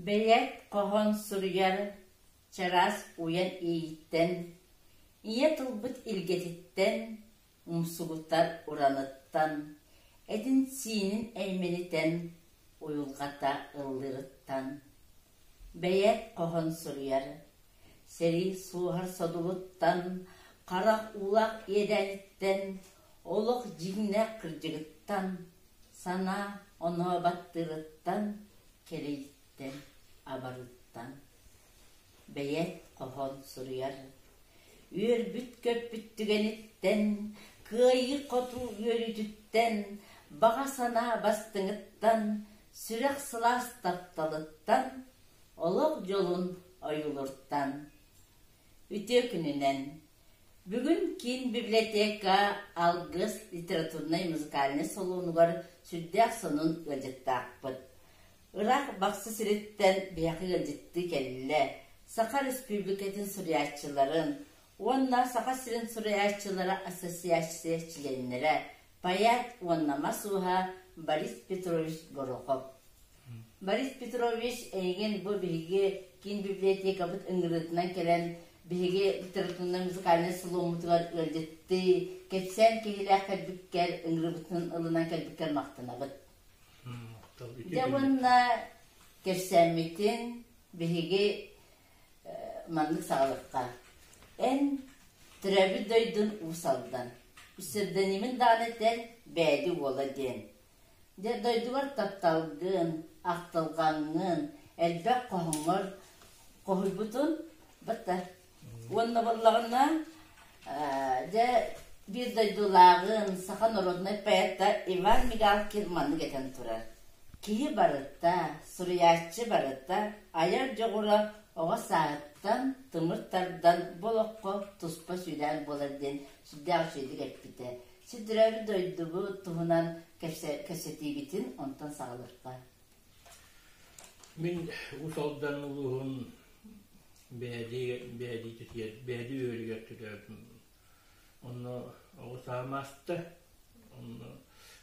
Бэйэт хоһоон суруйар чараас уйан иэйииттэн, ийэ тылбыт илгэтиттэн, умсугутар ураныттан, этин-сиинин эймэнитэн, уйулҕата ыллыырыттан. Бэйэт хоһоон суруйар, сэрии суоһар содулуттан, харах уулаах иэдээниттэн, олох дьиҥнээх кырдьыгыттан, санаа оноо баттыырыттан, кэлэйиттэн, абарыттан. Бэйэт хоһоон суруйар. Үөрбүт-көппүт түгэниттэн, кыайыы-хотуу үөрүүтүттэн, баҕа санаа бастыҥыттан, сүрэх сылаас тапталыттан, олох дьолун ойуулуртан. Үтүө күнүнэн! Бүгүн киин библиотека Алгыс литературнай-музыкальнай солуонугар сүрдээх сонун ыалдьыттаахпыт. Ыраах Бахсы сириттэн биһиэхэ ыалдьыттыы кэллэ. Саха Республикатын суруйааччыларын уонна Саха сирин суруйааччылара ассоциация чилиэннэрэ, поэт уонна мас ууһа Борис Петрович Горохов. Борис Петрович, эйигин бу биһиги киин библиотекабыт ыҥырыытынан кэлэн биһиги литературнай-музыкальнай саломмутугар ыалдьыттыы, кэпсээн киһилээх кэлбиккэр, ыҥырыыбытын ылынан кэлбиккэр махтанабыт. Дьэ уонна кэпсээммитин биһиги маннык саҕалыахха. Эн төрөөбүт дойдун Уус Алдан, псевдонимин даҕаны этэр Бээди уола диэн. Дьэ дойдугар тапталгын, ахтылҕаҥҥын, элбэх хоһоҥҥор хоһуйбутун батта. Уонна буоллаҕына, дьэ биир дойдулааҕын, саха народнай поэта Иван Мигалкин маннык этэн турар: «Киһи барыта, суруйааччы барыта айар дьоҕура оҕо сааһыттан тымыр тардан бу олоххо туспа сүүрээн буолар» диэн сүрдээх үчүгэйдик эппитэ. Сирдэрээбит дойдубут туһунан кэпсэтиибитин онтон саҕалыахха. Мин Уус Алдан улууһун Бээди Бээдитигэр Бээди үөрүгэр төрөөбүтүм. Онно оҕо сааһым ааста. Онно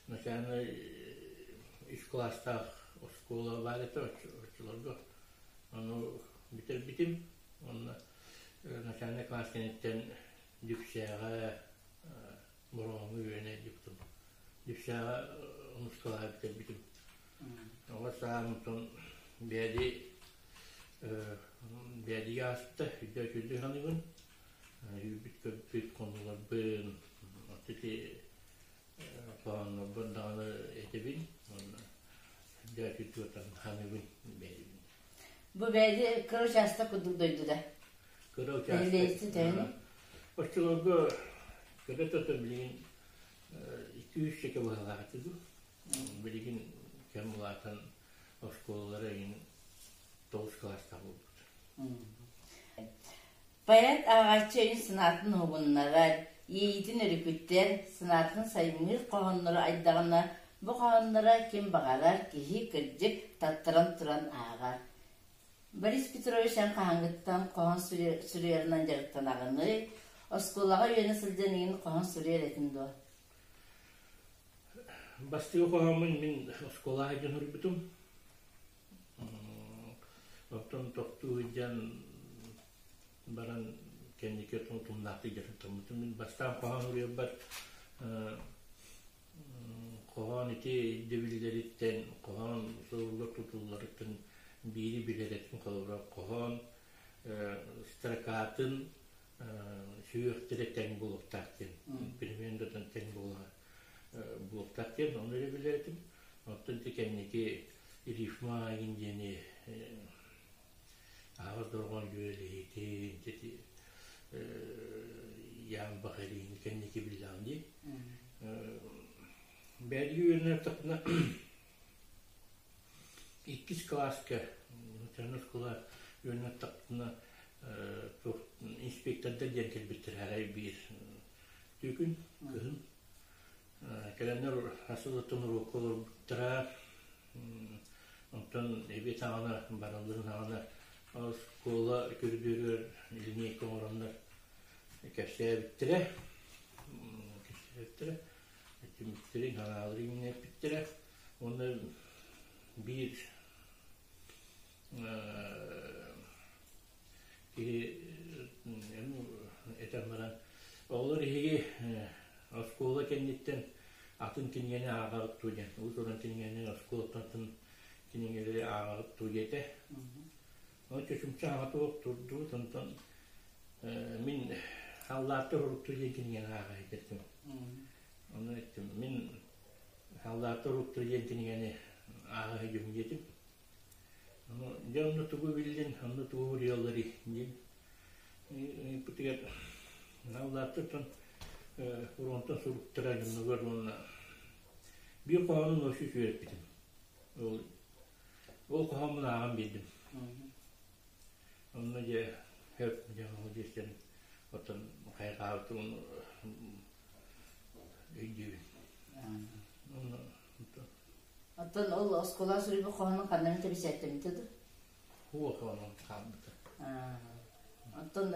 начальнай үс кылаастаах оскуола баар этэ оччолорго. Ону бүтэрбитим. Онно начальнай кылаас кэнниттэн Дүпсээҕэ Бороҕоҥҥо үөрэнэ илдьибитим. Дүпсээҕэ онус кылааһы бүтэрбитим. Оҕо сааһым онтон Бээди Бээдигэ ааспыта, үрдэ үчүгэйдик саныыбын. Үүрбүт-көппүт хонууларбын, ити хоһооннорбун даҕаны этэбин. Уонна үрдэ үчүгэйдик саныыбын Бээдибин. Бу Бээди кыра учаастак курдук дойдуда. Кыра учаастак. Оччолорго кыра тото билигин 200 чеке быһалаах этэ дуу. Билигин кэм улаатан оскуолалара эҥин тоҕус кылаастаах буолбут. Поэт ааҕааччы өйүн санаатын уһугуннарар, иэйиитин өрүкүтэр, санаатын саймыыр хоһооннору айдаҕына, бу хоһоонноро ким баҕарар киһи кырдьык таттаран туран ааҕар. Борис Петрович эн хаһааҥҥыттан хоһоон суруйарынан дьарыктанаҕыный? Оскуолаҕа үөрэнэ сылдьан игин хоһоон суруйар этиҥ дуо? Бастакы хоһооммун мин оскуолаҕа сылдьан суруйбутум. Оттон тохтуу сылдьан баран кэнники тумнаахтык дьарыктаммытым. Мин бастаан хоһоон суруйарбар Хоһоон ити ирдэбиллэриттэн, хоһоон суруллар тутулларыттан биири билэр этим холобура хоһоон строкатын сүһүөхтэрэ тэҥ буолуохтаах диэн, примерно тэҥ буолуохтаах диэн ону эрэ билэр этим. Оттон ити кэнники рифма игин диэни аһаҕас дорҕоон дьүөрэлэһиитин, ити яамбах эриини кэнники биллэҕим дии. Бэйдиги үөрэнэртэхпинэ иккис кылааска начальнай оскуола үөрэнэртэхпинэ туох инспектордар диэн кэлбиттэр арай биир түүкүн кыһын кэлэннэр асылыттан уруокка олорбуттара Онтон эбиэт саҕана баралларын саҕана оскуола көрүдүөрүгэр линейка оҥороннор кэпсээбиттэрэ, кэпсээбиттэрэ, түмүктэрин, санааларын иҥнэппиттэрэ. Уонна биир Киһи этэн баран, оҕолор иһиги оскуола кэнниттэн атын кинигэни ааҕаҕыт дуу диэн, уус-уран кинигэни оскуолаттан атын кинигэлэри ааҕаҕыт дуу диэтэ. Ону чочумча аҕа туох турдубут, онтон мин Халлааттар уруттуу диэн кинигэни ааҕа иһитим. Ону эттим, мин Халлааттар уруттуу диэн кинигэни ааҕа иһитим диэтим. Дьэ онно тугу биллин, онно тугу уруйалларый диэн ыйыппытыгар Наллааттартан фронтан суруктара дьоннугар уонна биир хоһоонун ночью үөрэппитим. Ол ол хоһооммун ааҕан биэрдим. Онно дьэ хөп дьэ диэстэн оттон хайҕаабытым өйдүүбүн. Онно Оттон ол оскуола суруйбут хоһоонун ханна эмит бэчээттэммитэ дуу? Суох онон хаалбыта. Оттон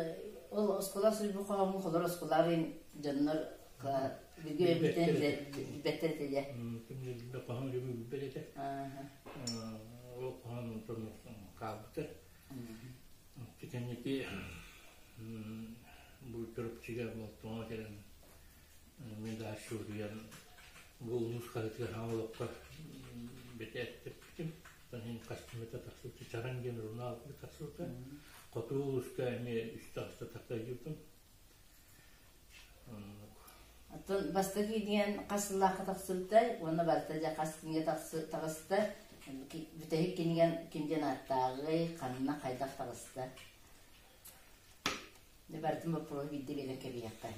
ол оскуола суруйбут хоһоонун холор оскуолаарын дьоннор билгэ билбэттэр билбэттэр этэ дьэ. Ким билбэт хоһоон дьону билбэт этэ. Ол хоһоон онтон хаалбыта. Кэнники бу Чурапчыга Болтоҥо кэлэн Мин да суруйан бу улуус хаһыатыгар хаҥа олоххо бэчээттэппитим. Оттон хастымыта тахсыбыта Чараҥ диэн журнал тахсыбыта. Хоту улууска эмиэ үс таҕыста тахсыбытым. Оттон бастакы диэн хас сыллаахха тахсыбытай уонна барыта дьэ хас кинигэ таҕыста? Бүтэһик кинигэн ким диэн ааттааҕый, ханна, хайдах таҕыста? Дьэ барытын боппуруоһу биирдэ биэрэн кэбиһиэххэ.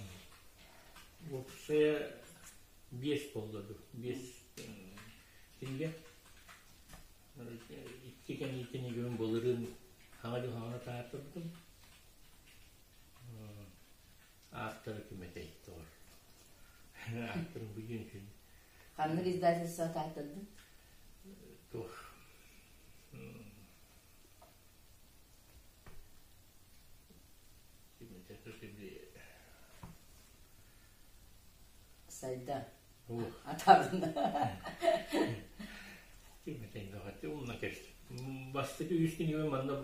Уопсайа биэс буолла дуу, биэс кинигэ. Икки кинигибин былырыын хаҥа дьыл хаҥана таһаартарбытым. Автора ким этэй тоҕор? Авторын бүгүн күн. Ханнык издательство таһаартардын? Туох Сайда. Атабын. Бастакы үс кинигэ манна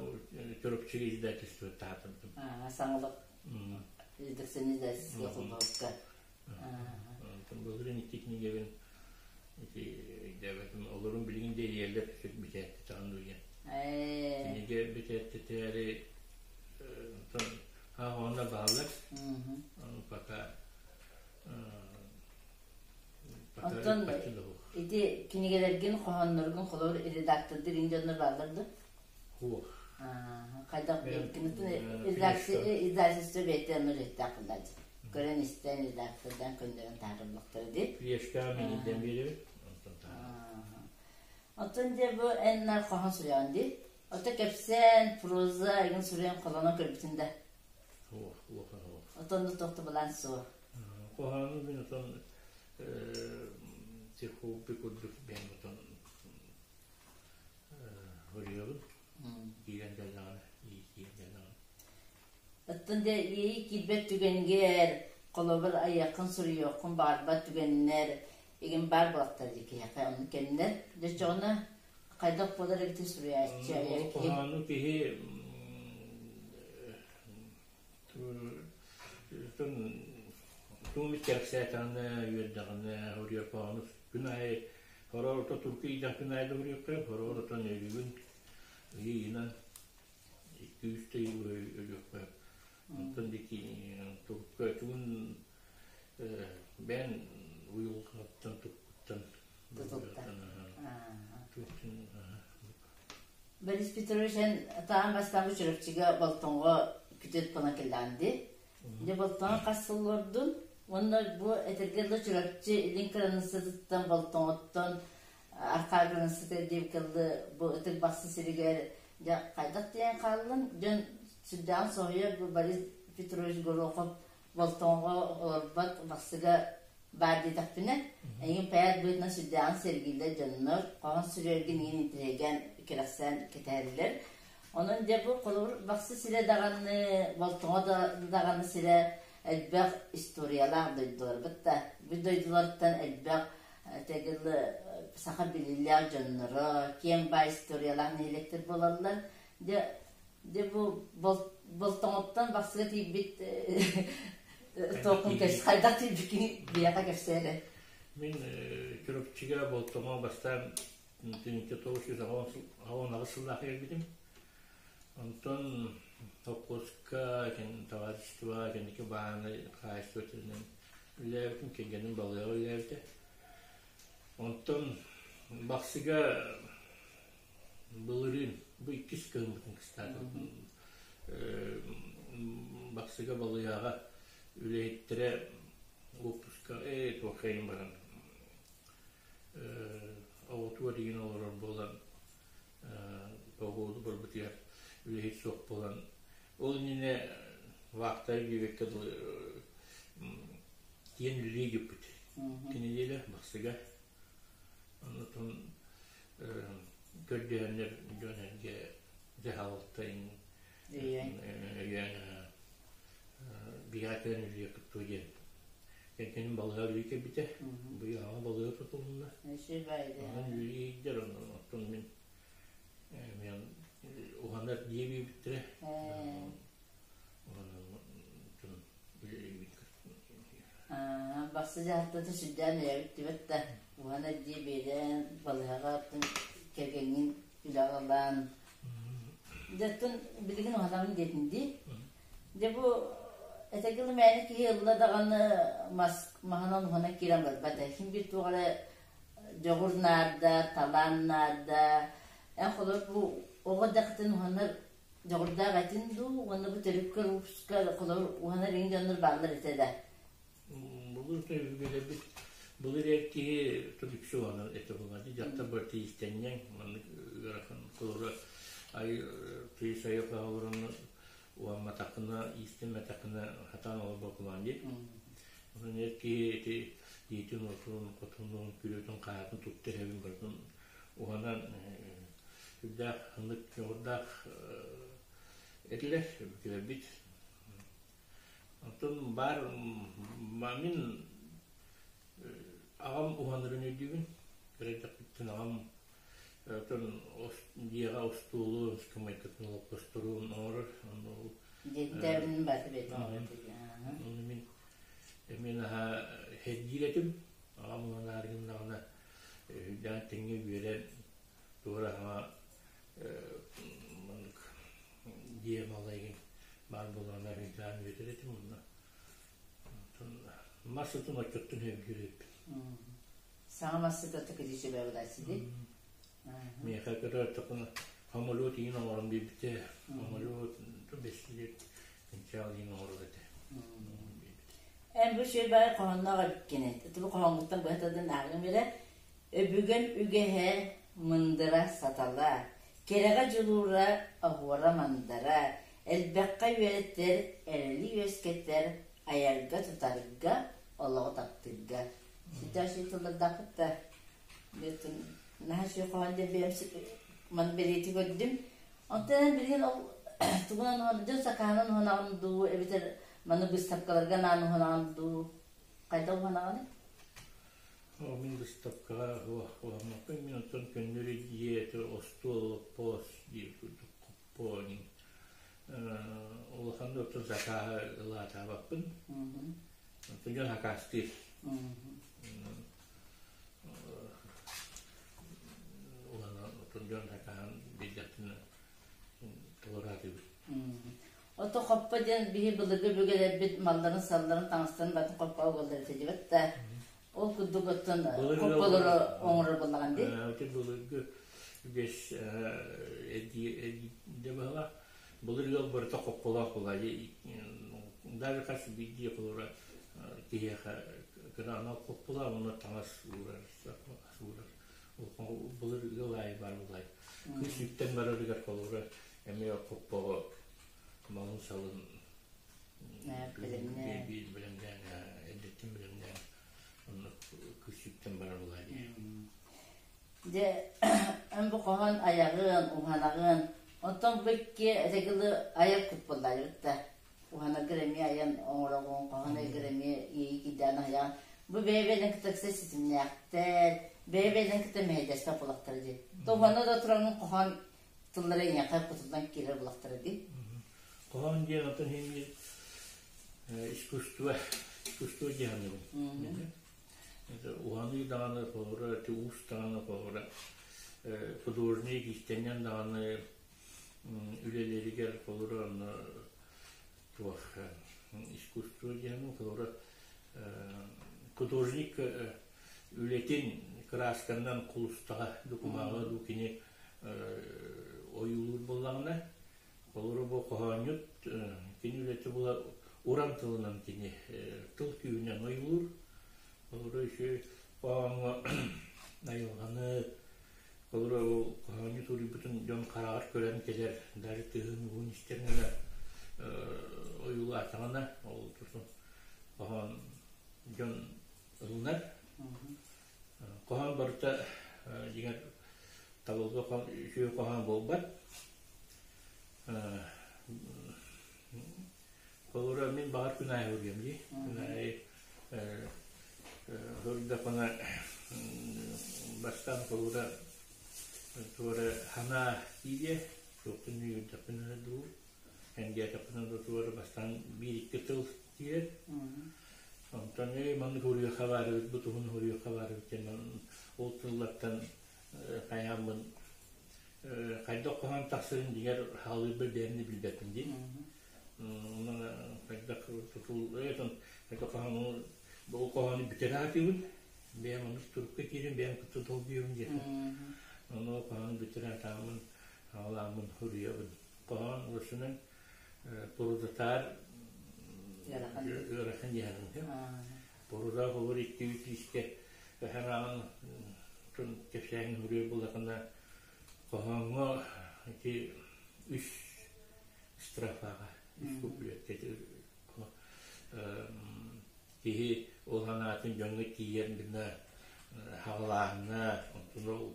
Чурапчыга издательство таһаатырдым. Саҥалык редакционный издательство холбоһукка. Былырыын икки кинигэбин ити өйдөөбөтүм. Олорун билигин да иһиэллэр бэчээттэтэ дуйан. Кинигэ бэчээттэтээри онтон онно бааллар. Пока Оттон ити кинигэлэргин, хоһоонноргун холобур редактордыр ин дьоннор бааллар да? Суох. Хайдах редакция издательство бэйэтэ онно үлэһиттээх буоллааччы. Көрөн истэн редактордан көннөрөн таһаарыллахтара дии. Пьеска миниден биэрэбит. Онтон Оттон дьэ бу эн нар хоһоон суруйаҕын дии. Ото кэпсээн, проза игин суруйан холонон көрбүтүн да. Суох, улахан суох. Отон да тохто былаан суох. Хоһоону мин отон хобби курдук бэйэм отон Хоруйабын киирэн кэллэҕинэ, киирэн кэллэҕинэ. Оттон дьэ иэйии киирбэт түгэнгэр, холобур, айыаххын, суруйуоххун баҕарбат түгэннэр игин баар буолахтар дии киһиэхэ оннук кэмнэр. Дьэ оччоҕуна хайдах буолар эбитий суруйааччы айар киһи? Хоһоону киһи тугу кэпсээтэҕинэ, үөрдэҕинэ, хоруйар хоһоону күн аайы Хороор ото турку иидэхпин аайы да уруйуохха, хороор отон өлүүгүн ыйынан икки-үс ый өлүөххэ. Онтон дики турка тугун бэйэн уйулҕаттан туппуттан Борис Петрович эн таан бастаан бу Чурапчыга Болтоҥоҕо күтүөт буолан кэллэҕин дии. Дьэ Болтоҥо хас сыл олордун? Уонна бу этэргэ дылы Чурапчы илин кыраныыссатыттан Болтоҥоттон арҕаа кыраныыссатыгар диэбиккэ дылы бу Ытык Бахсы сиригэр дьэ хайдах тиийэн хааллын? Дьон сүрдээҕин соһуйар бу Борис Петрович Горохов Болтоҥоҕо олорбот Бахсыга баар диэтэхпинэ, эйигин поэт быһыытынан сүрдээҕин сэргииллэр дьоннор, хоһоон суруйаргын иҥин интэриэһиргээн кэрэхсээн кэтэһэллэр. Онон дьэ бу холобур Бахсы сирэ даҕаны, Болтоҥо даҕаны сирэ элбэх историялаах дойдуларбыт да, бу дойдулартан элбэх тэгил саха билиилээх дьонноро, киэҥ баай историялаах нэһилиэктэр буолаллар. Дьэ, дьэ бу Болтоҥоттон Бахсыга тиийбит туоххун хайдах тиийбиккин биһиэхэ кэпсээ эрэ. Мин Чурапчыга Болтоҥо бастаан 1998 сыллаах кэлбитим. Онтон холкуоска, товарищество, кэнники бааһынай хаһаайыстыба тэринэн үлэлээбитим, кэргэним балыыһаҕа үлэлээбитэ. Онтон Бахсыга былырыын, бу иккис кыһыммытын кыстаатыбыт. Бахсыга балыыһаҕа үлэһиттэрэ уоппуска туохха иһин баран оҕотугар игин олорор буолан погоду барбытыгар үлэһит суох буолан ол иннинэ вахтар диэбэккэ дылы тиэн үлэлии дьиппит кинилиэлэ Бахсыга оннотон көрдөһөннөр дьон эргэ дьаһалта өйөөн биһиэхэ кэлэн үлэлиэхпит дуо диэн кэргэним балыыһа үлэлии кэлбитэ быйыл аҕа балыыһа тутулунна онон үлэлиир оттон мин мен уһанар дьиэ биэрбиттэрэ Бахсы дьаһалтата сүрдээн өйөөбүт да уһанар дьиэ биэрэн балыыһаҕа кэргэҥҥин үлэҕэ ылан Дьэ оттон билигин уһанабын диэтин дии. Дьэ бу этэргэ дылы мээнэ киһи ылла даҕаны мас маһынан уһанан киирэн барбат ээ. Син биир туох эрэ дьоҕур наарда, талаан наарда. Эн холобур бу оҕо эрдэххиттэн уһанар дьоҕурдаах этин дуу уонна бу төрүккэр ууска холобур уһанар иҥин дьоннор бааллар этэ да? Былыр өбүгэлэрбит былыр эр киһи үксү уһанар этэ буолла дии. Дьахтар барыта иистэнньэҥ, маннык ыарахан холобура ай тыйыс айылҕа олорон уһамматаххына, иистэммэтэххинэ сатаан олорбоккун дии. Онон эр киһи ити иитин-уотун, хотунун, күрүөтүн-хаһаатын тутта иһэбин барытын уһанан сүрдээх ыннык дьоҕурдаах этилэр өбүгэлэрбит. Оттон баар мин аҕам уһанарын өйдүүбүн. Кыра эрдэхпиттэн аҕам оттон дьиэҕэ остуолу, ыскамыайкатын олоппосторун оҥорор. Онно ол Дьиэтээбинин бааты бэйэтин Ону мин эмиэ наһаа сэргиир этим. Аҕам уһанаары гыннаҕына үрдээн тэҥҥэ үөрэн туора саҥа маннык дьиэ малайгын баар буоллаҕына үрдээн үөтэр этим онно. Мас сытын оччоттон өйдүүр эбиппин. Саҥа мас сыта тыкыдьы сөбө дии. Миэхэ көрө самолет иин оҥорон биэрбитэ. Самолет бэстилиэт инчээл иин оҥорор этэ. Эн бу үчүгэй баҕайы хоһоонноох эбиккин. Ити бу хоһооҥҥуттан быһа тардан ааҕыам эрэ. Өбүгэм үгэһэ мындыра сатала, кэрэҕэ дьулуура оһуора мандара, элбэххэ үөрэтэр, эрэли үөскэтэр, айарга-тутарга, олоҕу таптыырга. Ситэ үчүгэй тыллардаахпыт да, наһаа үчүгэй хоһоон диэн бэйэм маны бэлиэтии көрдүм. Онтон эн билигин ол тугунан уһана дьон сакааһынан уһанаҕын дуу, эбэтэр маны быыстапкаларга анаан уһанаҕын дуу, хайдах уһанаҕыный? Мин быыстапкаҕа уһаммаппын, мин онтон көннөрү дьиэ, остуол, лоппуос диир курдук хоппуо улахан да оттон сакааһы ылаатаабаппын. Оттон дьон сакаастыыр. Оттон дьон сакааһын биэрдэхтинэ толораатыбыт. Ото хоппо диэн биһи былыргы өбүгэлэрбит малларын-салларын, таҥастарын батын хоппо угаллар этэ дибэт да. Ол курдук оттон хопполору оҥорор буоллаҕын дии. Ити былыргы үгэс эргиирдэ быһалаах. Былыр ыал барыта хопполоох буолла. Даже хас биирдии холура киһиэхэ кыра анал хопполоох, онно таҥас уурар, ас уурар. Былыр ыал аайы баар буолай. Кыыс үктэн барарыгар холура эмиэ хоппоҕо малын-салын биир бэлэмнээн, эрдэттэн бэлэмнээн оннук кыыс үктэн барар буолаа дии. Дьэ, эн бу хоһоон айаҕын, уһанаҕын, оттон бу икки этэгилы айар куппуллаайбыт да уһанаргар эмиэ айан оҥороҕун, хоһоон айгар эмиэ иэйии киирдээн аһыйаҕын. Бу бэйэ-бэйэлэрин кытта ыкса ситимнээхтэр, бэйэ-бэйэлэрин кытта мэһэйдэспэт буолахтара дии. Туһана да тураҥҥын хоһоон. тыллара эйиэхэ кутуллан киирэр булахтара дии. Хоһоон диэн отон иһин искусство, искусство диэханыбын. Уһаныы даҕаны холобура, уус даҕаны холобура, художник иистэнньэн даҕаны үлэлэригэр холобура онно туох искусство диэн холобура художник үлэтин кыраасканан кулустаҕа докумааҕа дуу кини ойуулуур буоллаҕына холобура бу хоһоонньут кини үлэтэ була уран тылынан кини тыл күүһүнэн ойуулуур холобура үчүгэй хоһооҥҥо айылҕаны Холобура, ол хоһоонньут суруйбутун дьон хараҕар көрөн кэлэр, даже тыаһын-ууһун истэр гына ойуулаатаҕына, ол хоһоон дьон ылынар. Хоһоон барыта дьиҥэр табылга үчүгэй хоһоон буолбат. Холобура, мин баҕар күн аайы суруйуом дии. Күн аайы суруйдахпына бастаан холобура туора санаа киириэ, туохпун үөрдэхпинэ дуу, эндиэтэхпинэ дуу туора бастаан биир-икки тыл киирэр. Онтон эй маннык суруйуохха баар эбит, бу туһун суруйуохха баар эбит диэн ол тыллартан хайааммын хайдах хоһоон тахсарын дьиҥэр хаалыырбар бэйэм да билбэппин дии. Хайдах тутул хайдах хоһоону бу хоһоону бүтэрэ сатыыбын. Бэйэм оннук турукка киирэн бэйэм кытта долгуйабын диэтэ. Ону хоһоону бүтэрэ сатааммын аҕалааммын суруйабын. Хоһоон урусунан прозатаар ыарахан диэхин. Проза холор икки үс лиискэ хараҕын кэпсээһин суруйар буоллахына хоһооҥҥо ити үс строфаҕа үс куплетка киһи ол санаатын дьоҥҥо тиийэр гына хаҕалааһыҥҥа онтун ол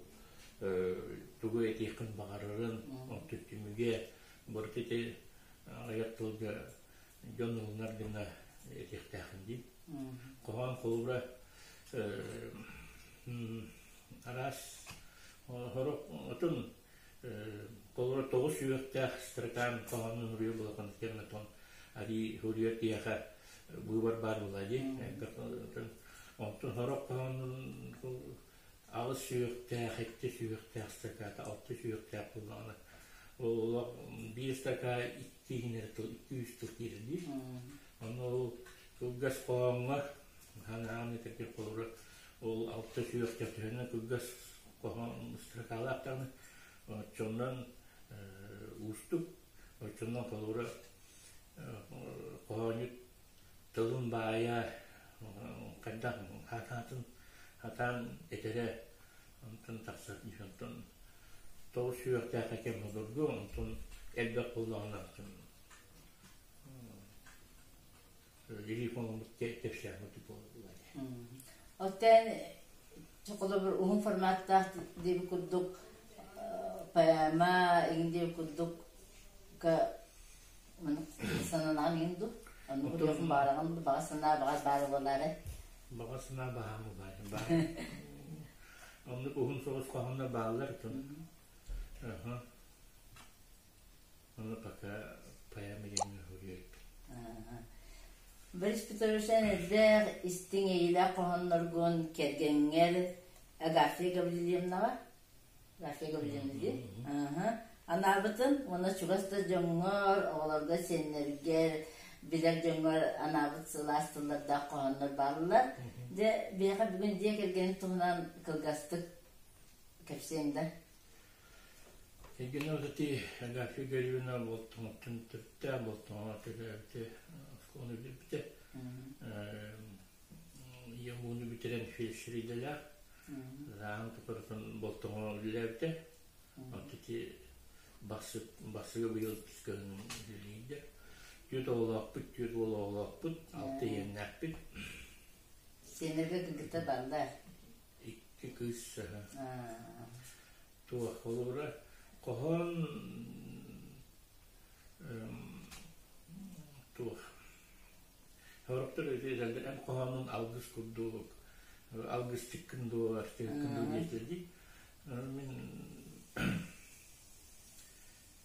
тугу этиэххин баҕарарын онтун түмүгэ барыта ити аҕыйах тылга дьон ылынар гына этиэхтээххин дии. Хоһоон холобура араас сорох отун холобура тоҕус сүһүөхтээх строкан хоһоонун суруйар буоллаххына отон арии суруйар киһиэхэ быыбар баар буолаа дии. Онтон сорох хоһоонун аҕыс сүһүөхтээх, икки сүһүөхтээх строката, алта сүһүөхтээх буоллаҕына ол олох биир строка икки иһинэр тыл, икки үс тыл киирэр дии. Онно ол кылгас хоһооҥҥо ханаан этэргэ холобура ол алта сүһүөхтээх төһөнөн кылгас хоһоон строкалаах даҕаны оччонон уустук, оччонон холобура хоһоонньут тылын баайа хайдах хатаатын хатаан этэрэ онтон тахсар онтон тоҕус сүһүөхтээх кэм обургу онтон элбэх буоллаҕына рифмаламмыт кэпсээммит буолла. Оттон холобур уһун форматтаах диэби курдук поэма иҥин диэби курдук сананаҕын иҥин дуу? Оннук уруйуохун баҕараҕын дуу? Баҕа санаа баҕар баар буолаарай? Баҕа санаа баһаам баар. Оннук уһун соҕус хоһооннор бааллар. Ону пока поэма диэн суруйар. Борис Петрович элбэх истиҥ эйэлээх хоһоонноргун кэргэҥҥэр Агафья Гаврильевнаҕа Агафья Гаврильевна дии анаабытын уонна чугас да дьоҥҥор, оҕолорго, сиэннэргэр, билэр дьоҥҥор анаабыт сылаас тыллардаах хоһооннор бааллар. Дьэ, биһиэхэ бүгүн дьиэ кэргэнин туһунан кылгастык кэпсиэҥ да? Кэргэним ити Агафья Гаврильевна Болтоҥоттон төрүттээх, Болтоҥоҕо төрөөбүтэ, оскуоланы бүтэрбитэ. Ийэм ууну бүтэрэн фельдшер идэлээх. Сааһын тухарытын Болтоҥоҕо үлэлээбитэ. Онто ити Бахсы, Бахсыга быйыл кыһын үлэлиирдэ. Түөрт оҕолоохпут, түөрт уол оҕолоохпут, алта ийэннээхпит. Сиэннэргэ кыргыттар бааллар. Икки кыыс туох холобура хоһоон туох сороктор этэллэр эн хоһоонун алгыс курдук алгысчыккын дуо артыыккын дуо диэтэр дии мин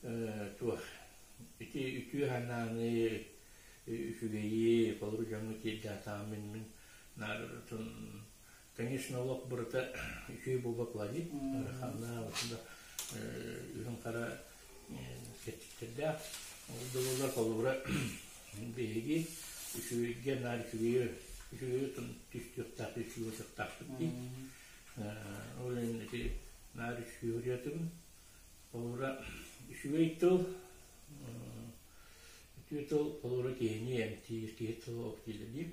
Туох ити үтүө санааны, үчүгэйи холобур дьоҥҥо тиэрдэ мин мин наар конечно олох барыта үчүгэй буолбат буолла дии. Ыараханнаах, отунда үрүҥ хара кэрчиктэрдээх. Ол да буоллар холобура биһиги үчүгэйгэ наар үчүгэйи үчүгэйи түстүөхтээх үчүгэй дии. Ол иһин ити наар үчүгэй Холобура, үчүгэй тыл, үтүө тыл холобура киһини эмтиир, киһи тыла ох дииллэр дии.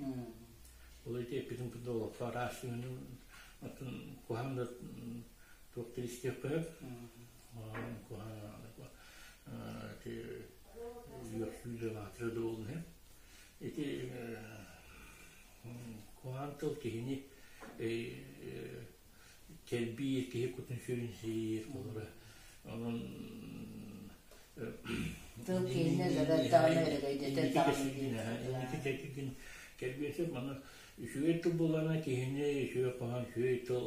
Ол ити эппитим курдук олоххо араас түгэнин оттон куһаҕан да туох да истиэххэ сөп. Куһаҕан ити үөхсүү да маатыра да буолун иһин. Ити куһаҕан тыл киһини кэлбиир киһи кутун сүрүн сиир холобура онон Тыл киһини өлөрөр даҕаны өрөгөйдөтөр даҕаны инники кэлбиэн кэлбиэн сөп манна үчүгэй тыл буоллаҕына киһини үчүгэй хоһоон үчүгэй тыл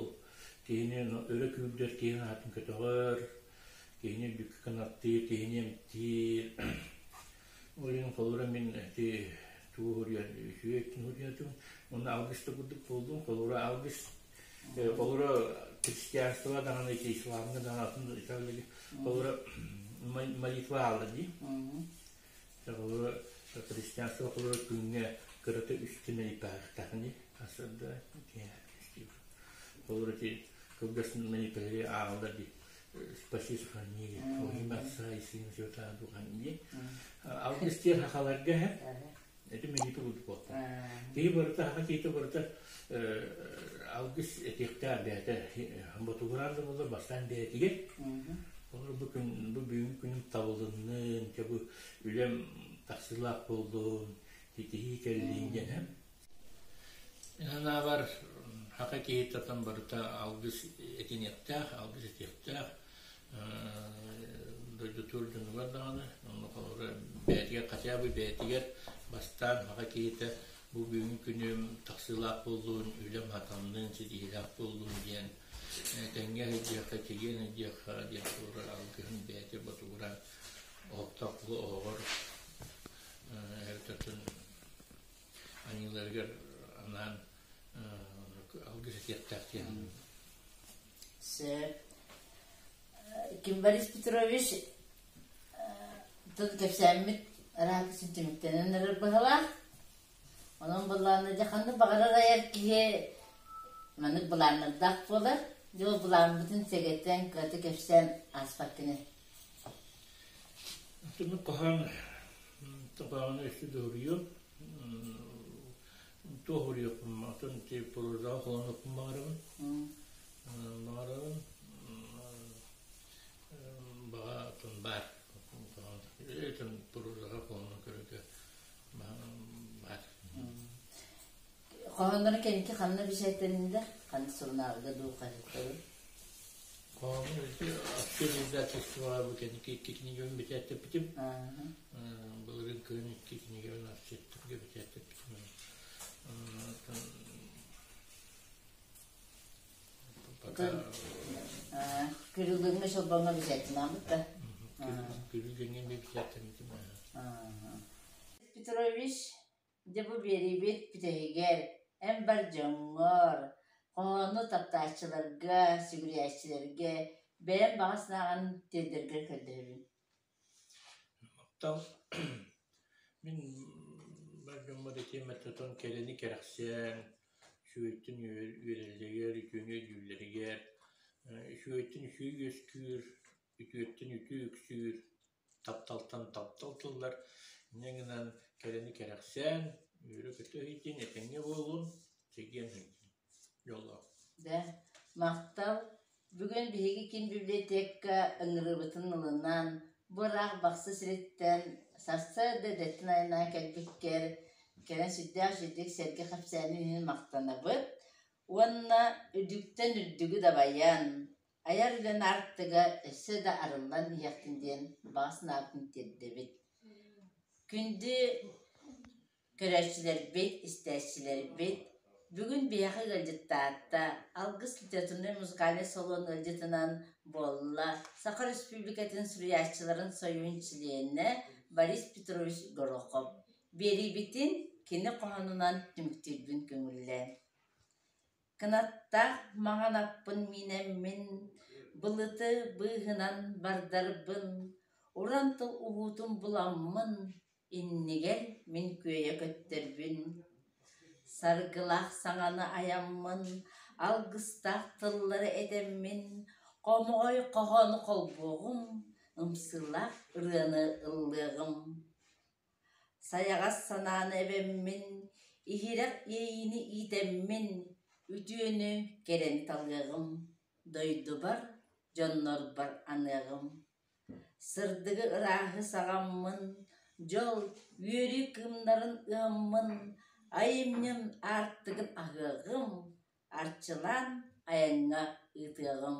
киһини өрө күүрдэр киһи аатын көтөҕөр киһини үрдүккэ кынаттыыр киһини эмтиир ол иһин холобура мин ити тугу суруйан үчүгэй өттүн суруйатым уонна алгыс да курдук буоллум холобура алгыс Холобура, христианство даҕаны ити исламҥа даҕаны атын итэҕэллэргэ холобура молитва аалар дии. Холобура, христианство холобура күҥҥэ кырата үстэ молитваахтаах дии. Сарсыарда холобура ити кылгас молитвалары ааҕаллар дии. Спаси, сохрани, во имя Отца и Сына Святого Духа дии. Алгыс диэн сахаларга Ити мэлиитэ курдук буолта. Киһи барыта, саха киһитэ барыта алгыс этиэхтээх бэйэтэ ботугураан да буоллар бастаан бэйэтигэр. Олор бу күн бу бүгүҥҥү күнүм табылыннын, дьэ бу үлэм тахсыылаах буоллун, ситиһии кэллин диэн. Санаабар саха киһитэ барыта алгыс этиниэхтээх, алгыс этиэхтээх. Дойдутуур дьонугар даҕаны, онно холобура бэйэтигэр хотя бы бэйэтигэр бастаан саха киһитэ бу бүгүҥҥү күнүм тахсыылаах буоллун, үлэм хатаннын, ситиһиилээх буоллун диэн тэҥҥэ сылдьыахха, чэгиэн сылдьыахха диэн холобура алгыһын бэйэтэ ботугураан оһохтоох оһоҕор эбэтэр аньыыларыгар анаан алгыс этиэхтээх диэн. Сөп. Ким Борис Петрович тут кэпсээммит араакысын түмүктэнэн эрэр быһалаах. Онон былаанна дьэ ханнык баҕарар айар киһи маннык былааннардаах буолар. Дьэ ол былааммытын сэгэтэн, кырата кэпсээн ааспаккыны. Түмүк хоһоон хоһоону өссө дуһуруйуом. Туох уруйуохпун атын ти прозаҕа холонуохпун баҕарабын. Баҕарабын баҕа атын баар. Атын прозаҕа холонон көрөргө баар. Хоһооннору кэнники ханна бэчээттэннилэр? Ханна сурунаалга дуу, хаһыакка дуу? Хоһоону Актер издательствоҕа бу кэнники икки кинигэбин бэчээттэппитим. Былырыын кыһын икки кинигэбин архитекторга бэчээттэппитим. Пока Күрүлгэҥҥэ Чолбоҥҥо бэчээттэнэҕит да? Күрүлгэҥҥэ бэчээттэммитим. Петрович Дьэ бу биэриибит бүтэһигэр эн бар дьоҥҥор, хоһоону таптааччыларга, сүгүрүйээччилэргэ бэйэм баҕа санааҕын тиэрдэргэр көрдөһөбүн. Махтал. Мин бар дьоммор этиэм этэ кэрэни кэрэхсээн, үчүгэйтэн үөрэллэригэр, үтүөнү өйдүүллэригэр, үчүгэйтэн үчүгэй үөскүүр, үтүөттэн үтүө үксүүр, тапталтан таптал тыллар инньэ гынан кэрэни кэрэхсээн, үөрэ-көтө иһитин, этэҥҥэ буолун, чэгиэн сылдьын. Дьоллоох. Да, махтал. Бүгүн биһиги киин библиотека ыҥырыыбытын ылынан, бу ыраах Бахсы сириттэн сарсыарда эрдэттэн айаннаан кэлбиккэр, кэлэн сүрдээх үчүгэйдик сэргэ кэпсээнин иһин махтанабыт уонна үрдүктэн үрдүгү дабайан, Айар үлэн аартыга өссө да арыллан иһиэхтин диэн баҕа санаабытын тиэрдэбит. Күндү көрөөччүлэрбит, истээччилэрбит, Бүгүн биһиэхэ ыалдьыттаата Алгыс литературнай музыкальнай салон ыалдьытынан буолла Саха Республикатын суруйааччыларын сойууһун чилиэнэ Борис Петрович Горохов. Биэриибитин кини хоһоонунан түмүктүүрбүн көҥүллээн. Кынаттаах маҥан аппын миинэммин, былыты быыһынан бардарбын, уран тыл уһуутун буламмын, иннигэр мин күөйэ көттөрбүн. Саргылаах саҥаны айаммын, алгыстаах тыллары этэммин, хомоҕой хоһоону холбуоҕум, ымсыылаах ырыаны ыллыаҕым. Сайаҕас санааны эбэммин, иһирэх иэйиини иитэммин, үтүөнү кэрэни талыаҕым, дойдубар, дьоннорбор аныаҕым. Сырдыгы ырааһы саҕаммын, дьол, үөрүү кыымнарын ыаммын, айымньым аартыгын аһыаҕым, арчылаан айаҥҥа ыытыаҕым.